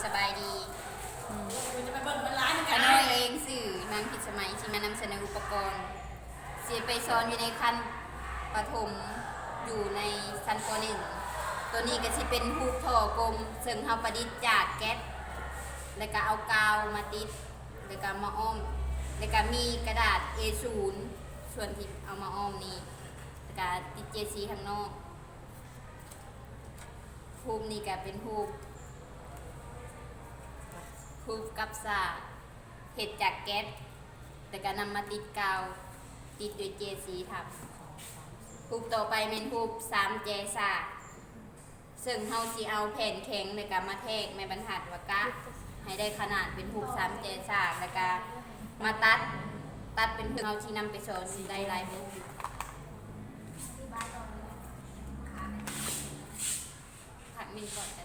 ສະບາຍດີ. ຂະນ້ອຍເອງຊື່ນາງພິດສະໄໝ ຊິມານຳສະເໜີອຸປະກອນ ຊິໄປສອນຢູ່ໃນຂັ້ນປະຖົມ ຢູ່ໃນຊັ້ນ ປໍໜຶ່ງ. ໂຕນີ້ກະຊິເປັນຮູບທໍ່ກົມ ເຊິ່ງເຮົາປະດິດຈາກແກັດ ແລ້ວກະເອົາກາວມາຕິດ ແລ້ວກະມາອ້ອມ ແລ້ວກະມີກະດາດເອສູນ ສ່ວນທີ່ເອົາມາອ້ອມນີ້ ແລ້ວກະຕິດເຈຊີຂ້າງນອກ. ຮູບນີ້ກະເປັນຮູບ ຮູບກັບສາກ ເຮັດຈາກແກັດ ແລ້ວກະນຳມາຕິດກາວ ຕິດດ້ວຍເຈຊີທັບ. ຮູບຕໍ່ໄປແມ່ນຮູບສາມແຈສາກ ເຊິ່ງເຮົາຊິເອົາແຜ່ນແຂງ ແລ້ວກະມາແທກໄມ້ບັນທັດ ແລ້ວກະໃຫ້ໄດ້ຂະໜາດເປັນຮູບສາມແຈສາກ ແລ້ວກະມາຕັດ ຕັດເປັນ ເຮົາຊິນຳໄປສອນໄດ້ຫຼາຍແບບ. ຜັກມິ່ນກ່ອນກະ